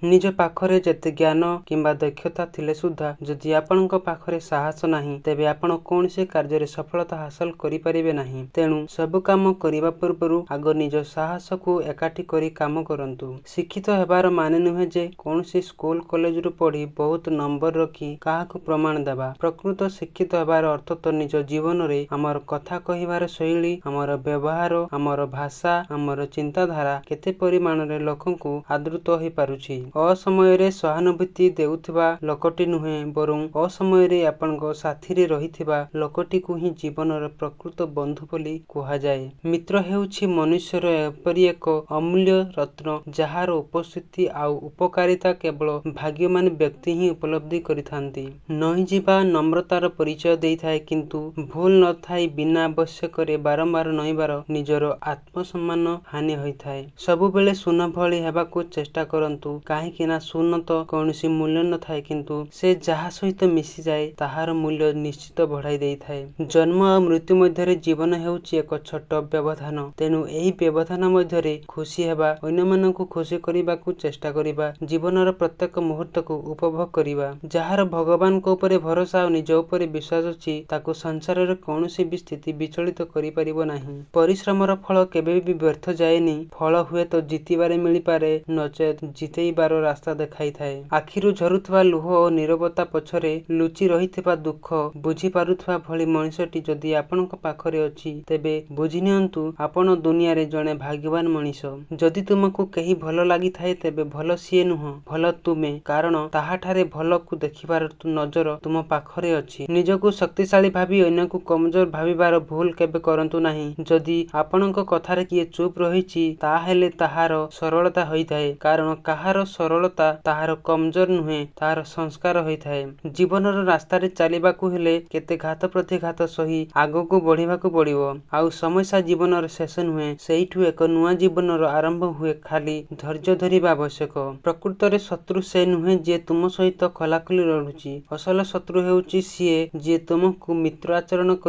ନିଜ ପାଖରେ ଯେତେ ଜ୍ଞାନ କିମ୍ବା ଦକ୍ଷତା ଥିଲେ ସୁଦ୍ଧା ଯଦି ଆପଣଙ୍କ ପାଖରେ ସାହସ ନାହିଁ, ତେବେ ଆପଣ କୌଣସି କାର୍ଯ୍ୟରେ ସଫଳତା ହାସଲ କରିପାରିବେ ନାହିଁ। ତେଣୁ ସବୁ କାମ କରିବା ପୂର୍ବରୁ ଆଗ ନିଜ ସାହସକୁ ଏକାଠି କରି କାମ କରନ୍ତୁ। ଶିକ୍ଷିତ ହେବାର ମାନେ ନୁହେଁ ଯେ କୌଣସି ସ୍କୁଲ କଲେଜରୁ ପଢ଼ି ବହୁତ ନମ୍ବର ରଖି କାହାକୁ ପ୍ରମାଣ ଦେବା। ପ୍ରକୃତ ଶିକ୍ଷିତ ହେବାର ଅର୍ଥ ତ ନିଜ ଜୀବନରେ ଆମର କଥା କହିବାର ଶୈଳୀ, ଆମର ବ୍ୟବହାର, ଆମର ଭାଷା, ଆମର ଚିନ୍ତାଧାରା କେତେ ପରିମାଣରେ ଲୋକଙ୍କୁ ଆଦୃତ ହୋଇପାରୁଛି। ଅସମୟରେ ସହାନୁଭୂତି ଦେଉଥିବା ଲୋକଟି ନୁହେଁ, ବରଂ ଅସମୟରେ ଆପଣଙ୍କ ସାଥିରେ ରହିଥିବା ଲୋକଟିକୁ ହିଁ ଜୀବନର ପ୍ରକୃତ ବନ୍ଧୁ ବୋଲି କୁହାଯାଏ। ମିତ୍ର ହେଉଛି ମନୁଷ୍ୟର ଏପରି ଏକ ଅମୂଲ୍ୟ ରତ୍ନ, ଯାହାର ଉପସ୍ଥିତି ଆଉ ଉପକାରିତା କେବଳ ଭାଗ୍ୟବାନ ବ୍ୟକ୍ତି ହିଁ ଉପଲବ୍ଧି କରିଥାନ୍ତି। ନଇଁଯିବା ନମ୍ରତାର ପରିଚୟ ଦେଇଥାଏ, କିନ୍ତୁ ଭୁଲ ନଥାଇ ବିନା ଆବଶ୍ୟକରେ ବାରମ୍ବାର ନଇଁବାର ନିଜର ଆତ୍ମସମ୍ମାନ ହାନି ହୋଇଥାଏ। ସବୁବେଳେ ଶୂନ ଭଳି ହେବାକୁ ଚେଷ୍ଟା କରନ୍ତୁ, କାହିଁକି ନା ଶୂନ ତ କୌଣସି ମୂଲ୍ୟ ନଥାଏ, କିନ୍ତୁ ସେ ଯାହା ସହିତ ମିଶିଯାଏ ତାହାର ମୂଲ୍ୟ ନିଶ୍ଚିତ ବଢ଼ାଇ ଦେଇଥାଏ। ଜନ୍ମ ଆଉ ମୃତ୍ୟୁ ମଧ୍ୟରେ ଜୀବନ ହେଉଛି ଏକ ଛୋଟ ବ୍ୟବଧାନ। ତେଣୁ ଏହି ବ୍ୟବଧାନ ମଧ୍ୟରେ ଖୁସି ହେବା, ଅନ୍ୟମାନଙ୍କୁ ଖୁସି କରିବାକୁ ଚେଷ୍ଟା କରିବା, ଜୀବନର ପ୍ରତ୍ୟେକ ମୁହୂର୍ତ୍ତକୁ ଉପଭୋଗ କରିବା। ଯାହାର ଭଗବାନଙ୍କ ଉପରେ ଭରସା ଆଉ ନିଜ ଉପରେ ବିଶ୍ୱାସ ଅଛି, ତାକୁ ସଂସାରର କୌଣସି ବି ସ୍ଥିତି ବିଚଳିତ କରିପାରିବ ନାହିଁ। ପରିଶ୍ରମର ଫଳ କେବେ ବି ବ୍ୟର୍ଥ ଯାଏନି। ଫଳ ହୁଏତ ଜିତିବାରେ ମିଳିପାରେ, ନଚେତ୍ ଜିତେଇବାର ରାସ୍ତା ଦେଖାଇଥାଏ। ଆଖିରୁ ଝରୁଥିବା ଲୁହ ଓ ନୀରବତା ପଛରେ ଲୁଚି ରହିଥିବା ଦୁଃଖ ବୁଝିପାରୁଥିବା ଭଳି ମଣିଷଟି ଯଦି ଆପଣଙ୍କ ପାଖରେ ଅଛି, ତେବେ ବୁଝିନିଅନ୍ତୁ ଆପଣ ଦୁନିଆରେ ଜଣେ ଭାଗ୍ୟବାନ ମଣିଷ। ଯଦି ତୁମକୁ କେହି ଭଲ ଲାଗିଥାଏ, ତେବେ ଭଲ ସିଏ ନୁହଁ, ଭଲ ତୁମେ, କାରଣ ତାହାଠାରେ ଭଲକୁ ଦେଖିବାର ନଜର ତୁମ ପାଖରେ ଅଛି। ନିଜକୁ ଶକ୍ତିଶାଳୀ ଭାବି ଅନ୍ୟକୁ କମଜୋର ଭାବିବାର ଭୁଲ କେବେ କରନ୍ତୁ ନାହିଁ। ଯଦି ଆପଣଙ୍କ କଥାରେ କିଏ ଚୁପ୍ ରହିଛି, ତାହେଲେ ତାହାର ସରଳତା ହୋଇଥାଏ, କାରଣ କାହାର ସରଳତା ତାହାର କମଜୋର ନୁହେଁ, ତାହାର ସଂସ୍କାର ହୋଇଥାଏ। ଜୀବନର ରାସ୍ତାରେ ଚାଲିବାକୁ ହେଲେ କେତେ ଘାତ ପ୍ରତିଘାତ ସହି ଆଗକୁ ବଢ଼ିବାକୁ ପଡ଼ିବ। ଆଉ ସମସ୍ୟା ଜୀବନର ଶେଷ ନୁହେଁ, ସେଇଠୁ ଏକ ନୂଆ ଜୀବନର ଆରମ୍ଭ ହୁଏ, ଖାଲି ଧୈର୍ଯ୍ୟ ଧରିବା ଆବଶ୍ୟକ। ପ୍ରକୃତରେ ଶତ୍ରୁ ସେ ନୁହେଁ ଯିଏ ତୁମ ସହିତ ଖୋଲାଖୋଲି ଲଢୁଛି, ଅସଲ ଶତ୍ରୁ ହେଉଛି ସିଏ ଯିଏ ତୁମକୁ ମିତ୍ର ଆଚରଣ କରି